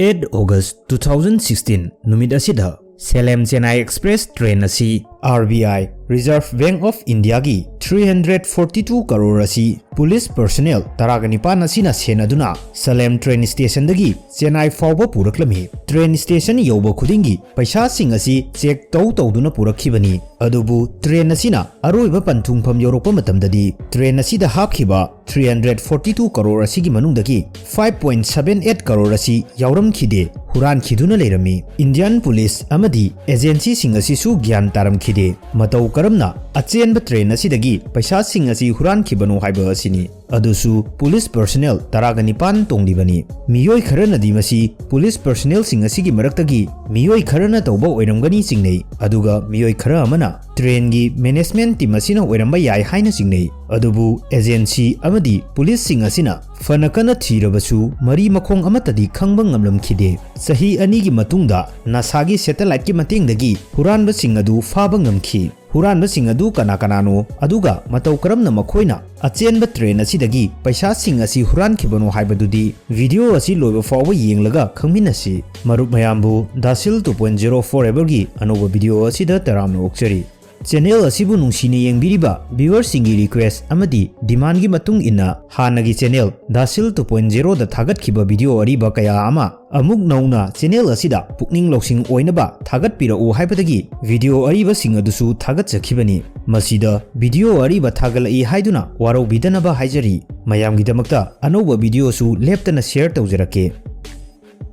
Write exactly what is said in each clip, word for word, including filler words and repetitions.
Eight August two thousand sixteen ꯅꯨꯃꯤꯠ ꯑꯁꯤꯗ Salem Chennai express train ꯑꯁꯤ R B I, reserve bank of ꯏꯟꯗꯤꯌꯥꯒꯤ three hundred forty two crore ꯑꯁꯤ police personal ꯇꯔꯥꯒ ꯅꯤꯄꯥꯟ ꯑꯁꯤꯅ ꯁꯦꯟꯅꯗꯨꯅ ꯁꯦꯂꯦꯝ ꯇ꯭ꯔꯦꯟ ꯁ꯭ꯇꯦꯁꯟꯗꯒꯤ ꯆꯦꯟꯅꯥꯏ ꯐꯥꯎꯕ ꯄꯨꯔꯛꯂꯝꯃꯤ꯫ ꯇ꯭ꯔꯦꯟ ꯁ꯭ꯇꯦꯁꯟ ꯌꯧꯕ ꯈꯨꯗꯤꯡꯒꯤ ꯄꯩꯁꯥꯁꯤꯡ ꯑꯁꯤ ꯆꯦꯛ ꯇꯧ ꯇꯧꯗꯨꯅ ꯄꯨꯔꯛꯈꯤꯕꯅꯤ꯫ ꯑꯗꯨꯕꯨ ꯇ꯭ꯔꯦꯟ ꯑꯁꯤꯅ ꯑꯔꯣꯏꯕ ꯄꯟꯊꯨꯡꯐꯝ ꯌꯧꯔꯛꯄ ꯃꯇꯝꯗꯗꯤ ꯇ꯭ꯔꯦꯟ ꯑꯁꯤꯗ ꯍꯥꯞꯈꯤꯕ three hundred forty two crore ꯑꯁꯤꯒꯤ ꯃꯅꯨꯡꯗꯒꯤ five point seven eight crore ꯑꯁꯤ ꯌꯥꯎꯔꯝꯈꯤꯗꯦ, ꯍꯨꯔꯥꯟꯈꯤꯗꯨꯅ ꯂꯩꯔꯝꯃꯤ꯫ ꯏꯟꯗꯤꯌꯥꯟ ꯄꯨꯂꯤꯁ ꯑꯃꯗꯤ ꯑꯦꯖꯦꯟꯁꯤꯁꯤꯡ ꯑꯁꯤꯁꯨ ꯒ꯭ꯌꯥꯟ ꯇꯥꯔꯝꯈꯤꯗꯦ꯫ ꯃꯇꯧ ꯀꯔꯝꯅ ꯑꯆꯦꯟꯕ ꯇ꯭ꯔꯦꯟ ꯑꯁꯤꯗꯒꯤ ꯄꯩꯁꯥꯁꯤꯡ ꯑꯁꯤ ꯍꯨꯔꯥꯟꯈꯤꯕꯅꯣ ꯍꯥꯏꯕ ꯑꯁꯤꯅꯤ꯫ ꯑꯗꯨꯁꯨ ꯄꯨꯂꯤꯁ ꯄꯔꯁꯣꯅꯦꯜ ꯇꯔꯥꯒ ꯅꯤꯄꯥꯟ ꯇꯣꯡꯂꯤꯕꯅꯤ꯫ ꯃꯤꯑꯣꯏ ꯈꯔꯅꯗꯤ ꯃꯁꯤ ꯄꯨꯂꯤꯁ ꯄꯔꯁꯣꯅꯦꯜꯁꯤꯡ ꯑꯁꯤꯒꯤ ꯃꯔꯛꯇꯒꯤ ꯃꯤꯑꯣꯏ ꯈꯔꯅ ꯇꯧꯕ ꯑꯣꯏꯔꯝꯒꯅꯤ ꯆꯤꯡꯅꯩ, ꯑꯗꯨꯒ ꯃꯤꯑꯣꯏ ꯈꯔ ꯑꯃꯅ ꯇ꯭ꯔꯦꯟꯒꯤ ꯃꯦꯅꯦꯖꯃꯦꯟꯠ ꯇꯤꯝ ꯑꯁꯤꯅ ꯑꯣꯏꯔꯝꯕ ꯌꯥꯏ ꯍꯥꯏꯅ ꯆꯤꯡꯅꯩ꯫ ꯑꯗꯨꯕꯨ ꯑꯦꯖꯦꯟꯁꯤ ꯑꯃꯗꯤ ꯄꯨꯂꯤꯁꯁꯤꯡ ꯑꯁꯤꯅ ꯐꯅ ꯀꯟꯅ ꯊꯤꯔꯕꯁꯨ ꯃꯔꯤ ꯃꯈꯣꯡ ꯑꯃꯠꯇꯗꯤ ꯈꯪꯕ ꯉꯝꯂꯝꯈꯤꯗꯦ꯫ ꯆꯍꯤ ꯑꯅꯤꯒꯤ ꯃꯇꯨꯡꯗ ꯅꯥꯁꯥꯒꯤ ꯁꯦꯇꯦꯂꯥꯏꯠꯀꯤ ꯃꯇꯦꯡꯗꯒꯤ ꯍꯨꯔꯥꯟꯕꯁꯤꯡ ꯑꯗꯨ ꯐꯥꯕ ꯉꯝꯈꯤ꯫ ꯍꯨꯔꯥꯟꯕꯁꯤꯡ ꯑꯗꯨ ꯀꯅꯥ ꯀꯅꯥꯅꯣ, ꯑꯗꯨꯒ ꯃꯇꯧ ꯀꯔꯝꯅ ꯃꯈꯣꯏꯅ ꯑꯆꯦꯟꯕ ꯇ꯭ꯔꯦꯟ ꯑꯁꯤꯗꯒꯤ ꯄꯩꯁꯥꯁꯤꯡ ꯑꯁꯤ ꯍꯨꯔꯥꯟꯈꯤꯕꯅꯣ ꯍꯥꯏꯕꯗꯨꯗꯤ ꯚꯤꯗꯤꯑꯣ ꯑꯁꯤ ꯂꯣꯏꯕ ꯐꯥꯎꯕ ꯌꯦꯡꯂꯒ ꯈꯪꯃꯤꯟꯅꯁꯤ꯫ ꯃꯔꯨꯞ ꯃꯌꯥꯝꯕꯨ ꯗꯥꯁꯤꯜ ꯇꯨ ꯄꯣꯏꯟꯠ ꯖꯦꯔꯣ ꯐꯣꯔ Foreverꯒꯤ ꯑꯅꯧꯕ ꯚꯤꯗꯤꯑꯣ ꯑꯁꯤꯗ ꯇꯔꯥꯝꯅ ꯑꯣꯛꯆꯔꯤ꯫ ꯆꯦꯅꯦꯜ ꯑꯁꯤꯕꯨ ꯅꯨꯡꯁꯤꯅ ꯌꯦꯡꯕꯤꯔꯤꯕ ꯚ꯭ꯌꯨꯋꯔꯁꯤꯡꯒꯤ ꯔꯤꯀ꯭ꯋꯦꯁ ꯑꯃꯗꯤ ꯗꯤꯃꯥꯟꯒꯤ ꯃꯇꯨꯡ ꯏꯟꯅ ꯍꯥꯟꯅꯒꯤ ꯆꯦꯅꯦꯜ ꯗꯥꯁꯤꯜ ꯇꯨ ꯄꯣꯏꯟꯠ ꯖꯦꯔꯣꯗ ꯊꯥꯒꯠꯈꯤꯕ ꯚꯤꯗꯤꯑꯣ ꯑꯔꯤꯕ ꯀꯌꯥ ꯑꯃ ꯑꯃꯨꯛ ꯅꯧꯅ ꯆꯦꯅꯦꯜ ꯑꯁꯤꯗ ꯄꯨꯛꯅꯤꯡ ꯂꯧꯁꯤꯡ ꯑꯣꯏꯅꯕ ꯊꯥꯒꯠꯄꯤꯔꯛꯎ ꯍꯥꯏꯕꯗꯒꯤ ꯚꯤꯗꯤꯑꯣ ꯑꯔꯤꯕꯁꯤꯡ ꯑꯗꯨꯁꯨ ꯊꯥꯒꯠꯆꯈꯤꯕꯅꯤ꯫ ꯃꯁꯤꯗ ꯚꯤꯗꯤꯑꯣ ꯑꯔꯤꯕ ꯊꯥꯒꯠꯂꯛꯏ ꯍꯥꯏꯗꯨꯅ ꯋꯥꯔꯧꯕꯤꯗꯅꯕ ꯍꯥꯏꯖꯔꯤ꯫ ꯃꯌꯥꯝꯒꯤꯗꯃꯛꯇ ꯑꯅꯧꯕ ꯚꯤꯗꯤꯑꯣꯁꯨ ꯂꯦꯞꯇꯅ ꯁꯤꯌꯔ ꯇꯧꯖꯔꯛꯀꯦ꯫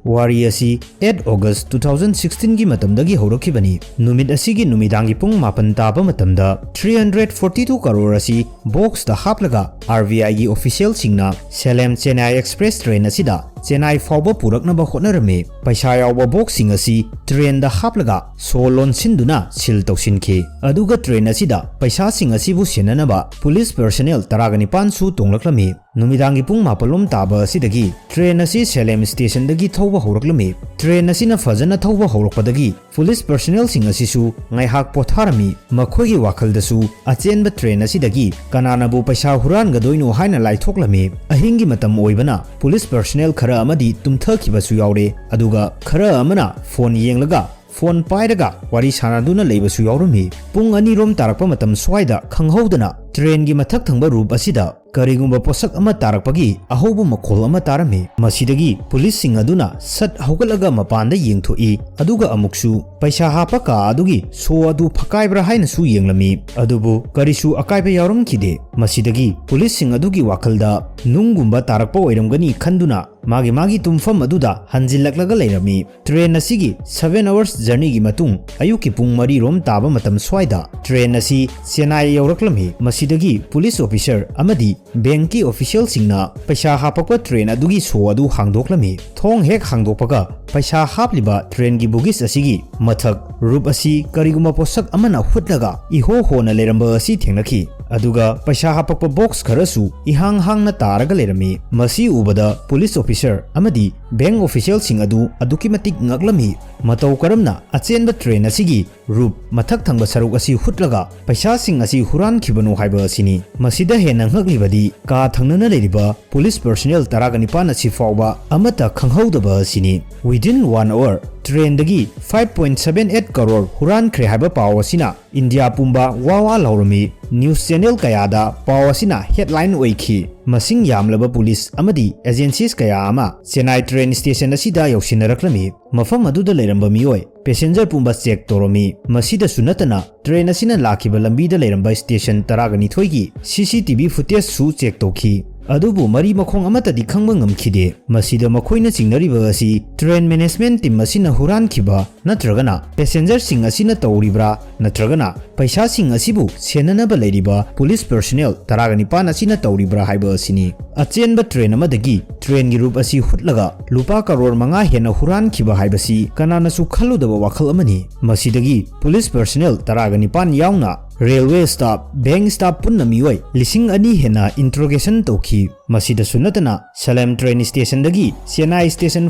ꯋꯥꯔꯤ ꯑꯁꯤ ꯑꯩꯠ ꯑꯣꯒꯁ ꯇꯨ ꯊꯥꯎꯖꯟ ꯁꯤꯛꯁꯇꯤꯟꯒꯤ ꯃꯇꯝꯗꯒꯤ ꯍꯧꯔꯛꯈꯤꯕꯅꯤ꯫ ꯅꯨꯃꯤꯠ ꯑꯁꯤꯒꯤ ꯅꯨꯃꯤꯗꯥꯡꯒꯤ ꯄꯨꯡ ꯃꯥꯄꯟ ꯇꯥꯕ ꯃꯇꯝꯗ three hundred forty two crore ꯑꯁꯤ ꯕꯣꯛꯁꯇ ꯍꯥꯞꯂꯒ ꯑꯥꯔ ꯕꯤ ꯑꯥꯏꯒꯤ ꯑꯣꯐꯤꯁꯤꯌꯦꯜꯁꯤꯡꯅ ꯁꯦꯂꯦꯝ ꯆꯦꯟꯅꯥꯏ ꯑꯦꯛꯁꯄ꯭ꯔꯦꯁ ꯇ꯭ꯔꯦꯟ ꯑꯁꯤꯗ ꯆꯦꯟꯅꯥꯏ ꯐꯥꯎꯕ ꯄꯨꯔꯛꯅꯕ ꯍꯣꯠꯅꯔꯝꯃꯤ꯫ ꯄꯩꯁꯥ ꯌꯥꯎꯕ ꯕꯣꯛꯁꯁꯤꯡ ꯑꯁꯤ ꯇ꯭ꯔꯦꯟꯗ ꯍꯥꯞꯂꯒ ꯁꯣ ꯂꯣꯟꯁꯤꯟꯗꯨꯅ ꯁꯤꯜ ꯇꯧꯁꯤꯟꯈꯤ꯫ ꯑꯗꯨꯒ ꯇ꯭ꯔꯦꯟ ꯑꯁꯤꯗ ꯄꯩꯁꯥꯁꯤꯡ ꯑꯁꯤꯕꯨ ꯁꯦꯟꯅꯅꯕ ꯄꯨꯂꯤꯁ ꯄꯔꯁꯣꯅꯦꯜ ꯇꯔꯥꯒ ꯅꯤꯄꯥꯟꯁꯨ ꯇꯣꯡꯂꯛꯂꯝꯃꯤ꯫ ꯅꯨꯃꯤꯗꯥꯡꯒꯤ ꯄꯨꯡ ꯃꯥꯄꯜꯂꯣꯝ ꯇꯥꯕ ꯑꯁꯤꯗꯒꯤ ꯇ꯭ꯔꯦꯟ ꯑꯁꯤ ꯁꯦꯂꯦꯝ ꯁ꯭ꯇꯦꯁꯟꯗꯒꯤ ꯊꯧꯕ ꯍꯧꯔꯛꯂꯝꯃꯤ꯫ ꯇ꯭ꯔꯦꯟ ꯑꯁꯤꯅ ꯐꯖꯅ ꯊꯧꯕ ꯍꯧꯔꯛꯄꯗꯒꯤ ꯄꯨꯂꯤꯁ ꯄꯔꯁꯣꯅꯦꯜꯁꯤꯡ ꯑꯁꯤꯁꯨ ꯉꯥꯏꯍꯥꯛ ꯄꯣꯊꯥꯔꯝꯃꯤ꯫ ꯃꯈꯣꯏꯒꯤ ꯋꯥꯈꯜꯗꯁꯨ ꯑꯆꯦꯟꯕ ꯇ꯭ꯔꯦꯟ ꯑꯁꯤꯗꯒꯤ ꯀꯅꯥꯅꯕꯨ ꯄꯩꯁꯥ ꯍꯨꯔꯥꯟꯒꯗꯣꯏꯅꯣ ꯍꯥꯏꯅ ꯂꯥꯏꯊꯣꯛꯂꯝꯃꯤ꯫ ꯑꯍꯤꯡꯒꯤ ꯃꯇꯝ ꯑꯣꯏꯕꯅ ꯄꯨꯂꯤꯁ ꯄꯔꯁꯣꯅꯦꯜ ꯈꯔ ꯑꯃꯗꯤ ꯇꯨꯝꯊꯈꯤꯕꯁꯨ ꯌꯥꯎꯔꯦ꯫ ꯑꯗꯨꯒ ꯈꯔ ꯑꯃꯅ ꯐꯣꯟ ꯌꯦꯡꯂꯒ, ꯐꯣꯟ ꯄꯥꯏꯔꯒ ꯋꯥꯔꯤ ꯁꯥꯟꯅꯗꯨꯅ ꯂꯩꯕꯁꯨ ꯌꯥꯎꯔꯝꯃꯤ꯫ ꯄꯨꯡ ꯑꯅꯤꯔꯣꯝ ꯇꯥꯔꯛꯄ ꯃꯇꯝ ꯁ꯭ꯋꯥꯏꯗ ꯈꯪꯍꯧꯗꯅ ꯇ꯭ꯔꯦꯟꯒꯤ ꯃꯊꯛ ꯊꯪꯕ ꯔꯨꯞ ꯑꯁꯤꯗ ꯀꯔꯤꯒꯨꯝꯕ ꯄꯣꯠꯁꯛ ꯑꯃ ꯇꯥꯔꯛꯄꯒꯤ ꯑꯍꯧꯕ ꯃꯈꯣꯜ ꯑꯃ ꯇꯥꯔꯝꯃꯤ꯫ ꯃꯁꯤꯗꯒꯤ ꯄꯨꯂꯤꯁꯁꯤꯡ ꯑꯗꯨꯅ ꯁꯠ ꯍꯧꯒꯠꯂꯒ ꯃꯄꯥꯟꯗ ꯌꯦꯡꯊꯣꯛꯏ, ꯑꯗꯨꯒ ꯑꯃꯨꯛꯁꯨ ꯄꯩꯁꯥ ꯍꯥꯞꯄ ꯀꯥ ꯑꯗꯨꯒꯤ ꯁꯣ ꯑꯗꯨ ꯐꯛꯀꯥꯏꯕ꯭ꯔꯥ ꯍꯥꯏꯅꯁꯨ ꯌꯦꯡꯂꯝꯃꯤ, ꯑꯗꯨꯕꯨ ꯀꯔꯤꯁꯨ ꯑꯀꯥꯏꯕ ꯌꯥꯎꯔꯝꯈꯤꯗꯦ꯫ ꯃꯁꯤꯗꯒꯤ ꯄꯨꯂꯤꯁꯁꯤꯡ ꯑꯗꯨꯒꯤ ꯋꯥꯈꯜꯗ ꯅꯨꯡꯒꯨꯝꯕ ꯇꯥꯔꯛꯄ ꯑꯣꯏꯔꯝꯒꯅꯤ ꯈꯟꯗꯨꯅ ꯃꯥꯒꯤ ꯃꯥꯒꯤ ꯇꯨꯝꯐꯝ ꯑꯗꯨꯗ ꯍꯟꯖꯤꯜꯂꯛꯂꯒ ꯂꯩꯔꯝꯃꯤ꯫ ꯇ꯭ꯔꯦꯟ ꯑꯁꯤꯒꯤ seven hours journeyꯒꯤ ꯃꯇꯨꯡ ꯑꯌꯨꯛꯀꯤ ꯄꯨꯡ ꯃꯔꯤ ꯔꯣꯝ ꯇꯥꯕ ꯃꯇꯝ ꯁ꯭ꯋꯥꯏꯗ ꯇ꯭ꯔꯦꯟ ꯑꯁꯤ ꯆꯦꯟꯅꯥꯏ ꯌꯧꯔꯛꯂꯝꯃꯤ꯫ ꯃꯁꯤꯗꯒꯤ ꯄꯨꯂꯤꯁ ꯑꯣꯐꯤꯁꯔ ꯑꯃꯗꯤ ꯕꯦꯡꯛꯀꯤ ꯑꯣꯐꯤꯁꯤꯌꯦꯜꯁꯤꯡꯅ ꯄꯩꯁꯥ ꯍꯥꯞꯄꯛꯄ ꯇ꯭ꯔꯦꯟ ꯑꯗꯨꯒꯤ ꯁꯣ ꯑꯗꯨ ꯍꯥꯡꯗꯣꯛꯂꯝꯃꯤ꯫ ꯊꯣꯡ ꯍꯦꯛ ꯍꯥꯡꯗꯣꯛꯄꯒ ꯄꯩꯁꯥ ꯍꯥꯞꯂꯤꯕ ꯇ꯭ꯔꯦꯟꯒꯤ ꯕꯨꯒꯤꯁ ꯑꯁꯤꯒꯤ ꯃꯊꯛ ꯔꯨꯞ ꯑꯁꯤ ꯀꯔꯤꯒꯨꯝꯕ ꯄꯣꯠꯁꯛ ꯑꯃꯅ ꯍꯨꯠꯂꯒ ꯏꯍꯣ ꯍꯣꯅ ꯂꯩꯔꯝꯕ ꯑꯁꯤ ꯊꯦꯡꯅꯈꯤ꯫ ꯑꯗꯨꯒ ꯄꯩꯁꯥ ꯍꯥꯞꯄꯛꯄ ꯕꯣꯛꯁ ꯈꯔꯁꯨ ꯏꯍꯥꯡ ꯍꯥꯡꯅ ꯇꯥꯔꯒ ꯂꯩꯔꯝꯃꯤ꯫ ꯃꯁꯤ ꯎꯕꯗ ꯄꯨꯂꯤꯁ ꯑꯣꯐꯤꯁꯔ ꯑꯃꯗꯤ ꯕꯦꯡꯛ ꯑꯣꯐꯤꯁꯤꯌꯦꯜꯁꯤꯡ ꯑꯗꯨ ꯑꯗꯨꯛꯀꯤ ꯃꯇꯤꯛ ꯉꯛꯂꯝꯃꯤ꯫ ꯃꯇꯧ ꯀꯔꯝꯅ ꯑꯆꯦꯟꯕ ꯇ꯭ꯔꯦꯟ ꯑꯁꯤꯒꯤ ꯔꯨꯞ ꯃꯊꯛ ꯊꯪꯕ ꯁꯔꯨꯛ ꯑꯁꯤ ꯍꯨꯠꯂꯒ ꯄꯩꯁꯥꯁꯤꯡ ꯑꯁꯤ ꯍꯨꯔꯥꯟꯈꯤꯕꯅꯣ ꯍꯥꯏꯕ ꯑꯁꯤꯅꯤ꯫ ꯃꯁꯤꯗ ꯍꯦꯟꯅ ꯉꯛꯂꯤꯕꯗꯤ ꯀꯥ ꯊꯪꯅꯅ ꯂꯩꯔꯤꯕ ꯄꯨꯂꯤꯁ ꯄꯔꯁꯣꯅꯦꯜ ꯇꯔꯥꯒ ꯅꯤꯄꯥꯟ ꯑꯁꯤ ꯐꯥꯎꯕ ꯑꯃꯠꯇ ꯈꯪꯍꯧꯗꯕ ꯑꯁꯤꯅꯤ꯫ Within one hour ꯇ꯭ꯔꯦꯟꯗꯒꯤ five point seven eight crore ꯍꯨꯔꯥꯟꯈ꯭ꯔꯦ ꯍꯥꯏꯕ ꯄꯥꯎ ꯑꯁꯤꯅ ꯏꯟꯗꯤꯌꯥ ꯄꯨꯝꯕ ꯋꯥ ꯋꯥ ꯂꯥꯎꯔꯝꯃꯤ꯫ ꯅ꯭ꯌꯨꯁ ꯆꯦꯅꯦꯜ ꯀꯌꯥꯗ ꯄꯥꯎ ꯑꯁꯤꯅ ꯍꯦꯗꯂꯥꯏꯟ ꯑꯣꯏꯈꯤ꯫ ꯃꯁꯤꯡ ꯌꯥꯝꯂꯕ ꯄꯨꯂꯤꯁ ꯑꯃꯗꯤ ꯑꯦꯖꯦꯟꯁꯤꯁ ꯀꯌꯥ ꯑꯃ ꯆꯦꯟꯅꯥꯏ ꯇ꯭ꯔꯦꯟ ꯁ꯭ꯇꯦꯁꯟ ꯑꯁꯤꯗ ꯌꯧꯁꯤꯟꯅꯔꯛꯂꯝꯃꯤ꯫ ꯃꯐꯝ ꯑꯗꯨꯗ ꯂꯩꯔꯝꯕ ꯃꯤꯑꯣꯏ ꯄꯦꯁꯦꯟꯖꯔ ꯄꯨꯝꯕ ꯆꯦꯛ ꯇꯧꯔꯝꯃꯤ꯫ ꯃꯁꯤꯗꯁꯨ ꯅꯠꯇꯅ ꯇ꯭ꯔꯦꯟ ꯑꯁꯤꯅ ꯂꯥꯛꯈꯤꯕ ꯂꯝꯕꯤꯗ ꯂꯩꯔꯝꯕ ꯁ꯭ꯇꯦꯁꯟ ꯇꯔꯥꯒ ꯅꯤꯊꯣꯏꯒꯤ ꯁꯤ ꯁꯤ ꯇꯤ ꯚꯤ ꯐꯨꯇꯦꯖꯁꯨ ꯆꯦꯛ ꯇꯧꯈꯤ꯫ ꯑꯗꯨꯕꯨ ꯃꯔꯤ ꯃꯈꯣꯡ ꯑꯃꯠꯇꯗꯤ ꯈꯪꯕ ꯉꯝꯈꯤꯗꯦ꯫ ꯃꯁꯤꯗ ꯃꯈꯣꯏꯅ ꯆꯤꯡꯅꯔꯤꯕ ꯑꯁꯤ ꯇ꯭ꯔꯦꯟ ꯃꯦꯅꯦꯖꯃꯦꯟꯠ ꯇꯤꯝ ꯑꯁꯤꯅ ꯍꯨꯔꯥꯟꯈꯤꯕ ꯅꯠꯇ꯭ꯔꯒꯅ ꯄꯦꯁꯦꯟꯖꯔꯁꯤꯡ ꯑꯁꯤꯅ ꯇꯧꯔꯤꯕ꯭ꯔꯥ ꯅꯠꯇ꯭ꯔꯒꯅ ꯄꯩꯁꯥꯁꯤꯡ ꯑꯁꯤꯕꯨ ꯁꯦꯟꯅꯅꯕ ꯂꯩꯔꯤꯕ ꯄꯨꯂꯤꯁ ꯄꯔꯁꯣꯅꯦꯜ ꯇꯔꯥꯒ ꯅꯤꯄꯥꯟ ꯑꯁꯤꯅ ꯇꯧꯔꯤꯕ꯭ꯔꯥ ꯍꯥꯏꯕ ꯑꯁꯤꯅꯤ꯫ ꯑꯆꯦꯟꯕ ꯇ꯭ꯔꯦꯟ ꯑꯃꯗꯒꯤ ꯇ꯭ꯔꯦꯟꯒꯤ ꯔꯨꯞ ꯑꯁꯤ ꯍꯨꯠꯂꯒ ꯂꯨꯄꯥ ꯀꯔꯣꯔ ꯃꯉꯥ ꯍꯦꯟꯅ ꯍꯨꯔꯥꯟꯈꯤꯕ ꯍꯥꯏꯕꯁꯤ ꯀꯅꯥꯅꯁꯨ ꯈꯜꯂꯨꯗꯕ ꯋꯥꯈꯜ ꯑꯃꯅꯤ꯫ ꯃꯁꯤꯗꯒꯤ ꯄꯨꯂꯤꯁ ꯄꯔꯁꯣꯅꯦꯜ ꯇꯔꯥꯒ ꯅꯤꯄꯥꯟ ꯌꯥꯎꯅ Railway staff, bank staff ꯄꯨꯟꯅ ꯃꯤꯑꯣꯏ ꯂꯤꯁꯤꯡ ꯑꯅꯤ ꯍꯦꯟꯅ interrogation ꯇꯧꯈꯤ꯫ ꯃꯁꯤꯗꯁꯨ ꯅꯠꯇꯅ Salem train stationꯗꯒꯤ Chennai station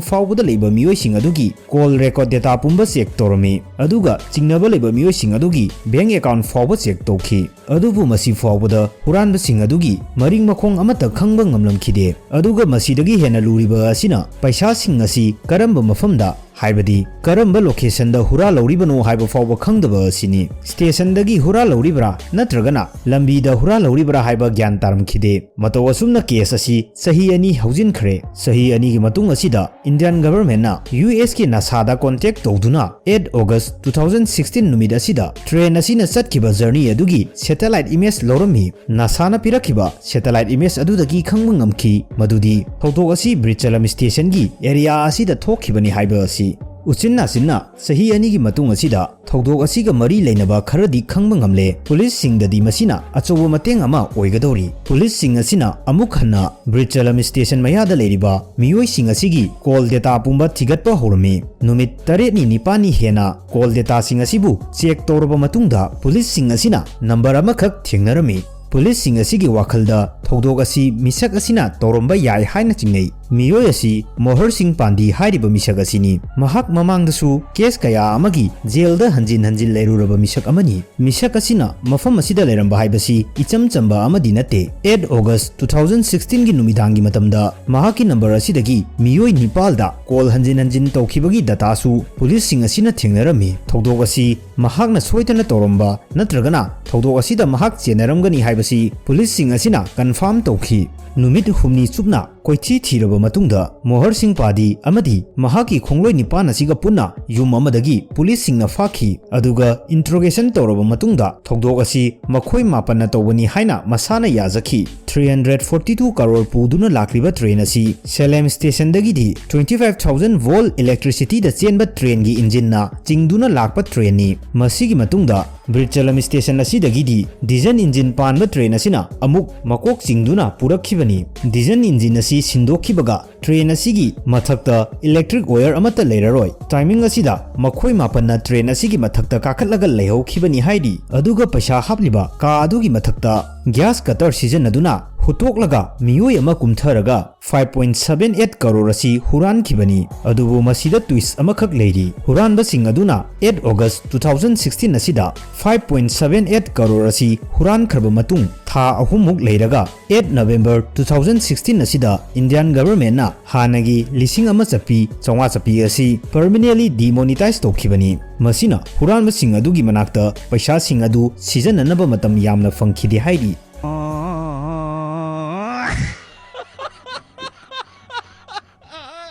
ꯐꯥꯎꯕꯗ ꯂꯩꯕ ꯃꯤꯑꯣꯏꯁꯤꯡ ꯑꯗꯨꯒꯤ call record data ꯄꯨꯝꯕ check ꯇꯧꯔꯝꯃꯤ꯫ ꯑꯗꯨꯒ ꯆꯤꯡꯅꯕ ꯂꯩꯕ ꯃꯤꯑꯣꯏꯁꯤꯡ ꯑꯗꯨꯒꯤ bank account ꯐꯥꯎꯕ check ꯇꯧꯈꯤ꯫ ꯑꯗꯨꯕꯨ ꯃꯁꯤ ꯐꯥꯎꯕꯗ ꯍꯨꯔꯥꯟꯕꯁꯤꯡ ꯑꯗꯨꯒꯤ ꯃꯔꯤꯡ ꯃꯈꯣꯡ ꯑꯃꯠꯇ ꯈꯪꯕ ꯉꯝꯂꯝꯈꯤꯗꯦ꯫ ꯑꯗꯨꯒ ꯃꯁꯤꯗꯒꯤ ꯍꯦꯟꯅ ꯂꯨꯔꯤꯕ ꯑꯁꯤꯅ ꯄꯩꯁꯥꯁꯤꯡ ꯑꯁꯤ ꯀꯔꯝꯕ ꯃꯐꯝꯗ, ꯍꯥꯏꯕꯗꯤ ꯀꯔꯝꯕ locationꯗ ꯍꯨꯔꯥꯜꯍꯧꯔꯤꯕꯅꯣ ꯍꯥꯏꯕ ꯐꯥꯎꯕ ꯈꯪꯗꯕ ꯑꯁꯤꯅꯤ꯫ Stationꯗꯒꯤ ꯍꯨꯔꯥꯜꯍꯧꯔꯤꯕ꯭ꯔꯥ ꯅꯠꯇ꯭ꯔꯒꯅ ꯂꯝꯕꯤꯗ ꯍꯨꯔꯥꯜꯍꯧꯔꯤꯕ꯭ꯔꯥ ꯍꯥꯏꯕ ꯒ꯭ꯌꯥꯟ ꯇꯥꯔꯝꯈꯤꯗꯦ꯫ ꯃꯇꯧ ꯑꯁꯨꯝꯅ case ꯑꯁꯤ ꯆꯍꯤ ꯑꯅꯤ ꯍꯧꯖꯤꯟꯈ꯭ꯔꯦ꯫ ꯆꯍꯤ ꯑꯅꯤꯒꯤ ꯃꯇꯨꯡ ꯑꯁꯤꯗ Indian governmentꯅ USꯒꯤ NASAꯗ contact ꯇꯧꯗꯨꯅ eight August two thousand sixteen ꯅꯨꯃꯤꯠ ꯑꯁꯤꯗ train ꯑꯁꯤꯅ ꯆꯠꯈꯤꯕ journey ꯑꯗꯨꯒꯤ satellite image ꯂꯧꯔꯝꯃꯤ꯫ NASAꯅ ꯄꯤꯔꯛꯈꯤꯕ satellite image ꯑꯗꯨꯗꯒꯤ ꯈꯪꯕ ꯉꯝꯈꯤ ꯃꯗꯨꯗꯤ ꯊꯧꯗꯣꯛ ꯑꯁꯤ ꯕ꯭ꯔꯤꯠꯆꯂꯝ stationꯒꯤ area ꯑꯁꯤꯗ ꯊꯣꯛꯈꯤꯕꯅꯤ ꯍꯥꯏꯕ ꯑꯁꯤ꯫ ꯎꯆꯤꯟ ꯅꯥꯆꯤꯟꯅ ꯆꯍꯤ ꯑꯅꯤꯒꯤ ꯃꯇꯨꯡ ꯑꯁꯤꯗ ꯊꯧꯗꯣꯛ ꯑꯁꯤꯒ ꯃꯔꯤ ꯂꯩꯅꯕ ꯈꯔꯗꯤ ꯈꯪꯕ ꯉꯝꯂꯦ꯫ Policeꯁꯤꯡꯗꯗꯤ ꯃꯁꯤꯅ ꯑꯆꯧꯕ ꯃꯇꯦꯡ ꯑꯃ ꯑꯣꯏꯒꯗꯧꯔꯤ꯫ Policeꯁꯤꯡ ꯑꯁꯤꯅ ꯑꯃꯨꯛ ꯍꯟꯅ ꯕ꯭ꯔꯤꯠꯆꯂꯝ station ꯃꯌꯥꯗ ꯂꯩꯔꯤꯕ ꯃꯤꯑꯣꯏꯁꯤꯡ ꯑꯁꯤꯒꯤ call data ꯄꯨꯝꯕ ꯊꯤꯒꯠꯄ ꯍꯧꯔꯝꯃꯤ꯫ ꯅꯨꯃꯤꯠ ꯇꯔꯦꯠꯅꯤ ꯅꯤꯄꯥꯜꯅꯤ ꯍꯦꯟꯅ call dataꯁꯤꯡ ꯑꯁꯤꯕꯨ check ꯇꯧꯔꯕ ꯃꯇꯨꯡꯗ policeꯁꯤꯡ ꯑꯁꯤꯅ number ꯑꯃꯈꯛ ꯊꯦꯡꯅꯔꯝꯃꯤ꯫ Policeꯁꯤꯡ ꯑꯁꯤꯒꯤ ꯋꯥꯈꯜꯗ ꯊꯧꯗꯣꯛ ꯑꯁꯤ ꯃꯤꯁꯛ ꯑꯁꯤꯅ ꯇꯧꯔꯝꯕ ꯌꯥꯏ ꯍꯥꯏꯅ ꯆꯤꯡꯅꯩ꯫ ꯃꯤꯑꯣꯏ ꯑꯁꯤ ꯃꯣꯍꯔ ꯁꯤꯡ ꯄꯥꯟꯗꯤ ꯍꯥꯏꯔꯤꯕ ꯃꯤꯁꯛ ꯑꯁꯤꯅꯤ꯫ ꯃꯍꯥꯛ ꯃꯃꯥꯡꯗꯁꯨ case ꯀꯌꯥ ꯑꯃꯒꯤ jailꯗ ꯍꯟꯖꯤꯟ ꯍꯟꯖꯤꯟ ꯂꯩꯔꯨꯔꯕ ꯃꯤꯁꯛ ꯑꯃꯅꯤ꯫ ꯃꯤꯁꯛ ꯑꯁꯤꯅ ꯃꯐꯝ ꯑꯁꯤꯗ ꯂꯩꯔꯝꯕ ꯍꯥꯏꯕꯁꯤ ꯏꯆꯝ ꯆꯝꯕ ꯑꯃꯗꯤ ꯅꯠꯇꯦ꯫ Eight August two thousand sixteenꯒꯤ ꯅꯨꯃꯤꯗꯥꯡꯒꯤ ꯃꯇꯝꯗ ꯃꯍꯥꯛꯀꯤ number ꯑꯁꯤꯗꯒꯤ ꯃꯤꯑꯣꯏ ꯅꯤꯄꯥꯜꯗ call ꯍꯟꯖꯤꯟ ꯍꯟꯖꯤꯟ ꯇꯧꯈꯤꯕꯒꯤ dataꯁꯨ policeꯁꯤꯡ ꯑꯁꯤꯅ ꯊꯦꯡꯅꯔꯝꯃꯤ꯫ ꯊꯧꯗꯣꯛ ꯑꯁꯤ ꯃꯍꯥꯛꯅ ꯁꯣꯏꯗꯅ ꯇꯧꯔꯝꯕ ꯅꯠꯇ꯭ꯔꯒꯅ ꯊꯧꯗꯣꯛ ꯑꯁꯤꯗ ꯃꯍꯥꯛ ꯆꯦꯟꯅꯔꯝꯒꯅꯤ ꯍꯥꯏꯕꯁꯤ policeꯁꯤꯡ ꯑꯁꯤꯅ confirm ꯇꯧꯈꯤ꯫ ꯅꯨꯃꯤꯠ ꯍꯨꯝꯅꯤ ꯆꯨꯞꯅ ꯀꯣꯏꯊꯤ ꯊꯤꯔꯕ ꯃꯇꯨꯡꯗ ꯃꯣꯍꯔ ꯁꯤꯡ ꯄꯥꯗꯤ ꯑꯃꯗꯤ ꯃꯍꯥꯛꯀꯤ ꯈꯣꯡꯂꯣꯏ ꯅꯤꯄꯥꯟ ꯑꯁꯤꯒ ꯄꯨꯟꯅ ꯌꯨꯝ ꯑꯃꯗꯒꯤ policeꯁꯤꯡꯅ ꯐꯥꯈꯤ꯫ ꯑꯗꯨꯒ interrogation ꯇꯧꯔꯕ ꯃꯇꯨꯡꯗ ꯊꯧꯗꯣꯛ ꯑꯁꯤ ꯃꯈꯣꯏ ꯃꯥꯄꯟꯅ ꯇꯧꯕꯅꯤ ꯍꯥꯏꯅ ꯃꯁꯥꯅ ꯌꯥꯖꯈꯤ꯫ Three hundred forty two crore ꯄꯨꯗꯨꯅ ꯂꯥꯛꯂꯤꯕ train ꯑꯁꯤ Salem stationꯗꯒꯤꯗꯤ twenty five thousand volt electricityꯗ ꯆꯦꯟꯕ trainꯒꯤ engineꯅ ꯆꯤꯡꯗꯨꯅ ꯂꯥꯛꯄ trainꯅꯤ꯫ ꯃꯁꯤꯒꯤ ꯃꯇꯨꯡꯗ ꯕ꯭ꯔꯤꯠꯆꯂꯝ station ꯑꯁꯤꯗꯒꯤꯗꯤ diesel engine ꯄꯥꯟꯕ train ꯑꯁꯤꯅ ꯑꯃꯨꯛ ꯃꯀꯣꯛ ꯆꯤꯡꯗꯨꯅ ꯄꯨꯔꯛꯈꯤꯕꯅꯤ꯫ Diesel engine ꯑꯁꯤ ꯁꯤꯟꯗꯣꯛꯈꯤꯕꯒ train ꯑꯁꯤꯒꯤ ꯃꯊꯛꯇ electric wire ꯑꯃꯠꯇ ꯂꯩꯔꯔꯣꯏ꯫ Timing ꯑꯁꯤꯗ ꯃꯈꯣꯏ ꯃꯥꯄꯟꯅ train ꯑꯁꯤꯒꯤ ꯃꯊꯛꯇ ꯀꯥꯈꯠꯂꯒ ꯂꯩꯍꯧꯈꯤꯕꯅꯤ ꯍꯥꯏꯔꯤ꯫ ꯑꯗꯨꯒ highway ꯍꯥꯞꯂꯤꯕ car ꯑꯗꯨꯒꯤ ꯃꯊꯛꯇ gas cutter ꯁꯤꯖꯤꯟꯅꯗꯨꯅ ꯍꯨꯠꯇꯣꯛꯂꯒ ꯃꯤꯑꯣꯏ ꯑꯃ ꯀꯨꯝꯊꯔꯒ five point seven eight crore ꯑꯁꯤ ꯍꯨꯔꯥꯟꯈꯤꯕꯅꯤ꯫ ꯑꯗꯨꯕꯨ ꯃꯁꯤꯗ twist ꯑꯃꯈꯛ ꯂꯩꯔꯤ꯫ ꯍꯨꯔꯥꯟꯕꯁꯤꯡ ꯑꯗꯨꯅ eight August two thousand sixteen ꯑꯁꯤꯗ five point seven eight crore ꯑꯁꯤ ꯍꯨꯔꯥꯟꯈ꯭ꯔꯕ ꯃꯇꯨꯡ ꯊꯥ ꯑꯍꯨꯝꯃꯨꯛ ꯂꯩꯔꯒ eight November two thousand sixteen ꯑꯁꯤꯗ Indian government ꯅ ꯍꯥꯟꯅꯒꯤ ꯂꯤꯁꯤꯡ ꯑꯃ ꯆꯞꯄꯤ ꯆꯥꯝꯃꯉꯥ ꯆꯞꯄꯤ ꯑꯁꯤ permanently demonetize ꯇꯧꯈꯤꯕꯅꯤ꯫ ꯃꯁꯤꯅ ꯍꯨꯔꯥꯟꯕꯁꯤꯡ ꯑꯗꯨꯒꯤ ꯃꯅꯥꯛꯇ ꯄꯩꯁꯥꯁꯤꯡ ꯑꯗꯨ ꯁꯤꯖꯤꯟꯅꯅꯕ ꯃꯇꯝ ꯌꯥꯝꯅ ꯐꯪꯈꯤꯗꯦ ꯍꯥꯏꯔꯤ꯫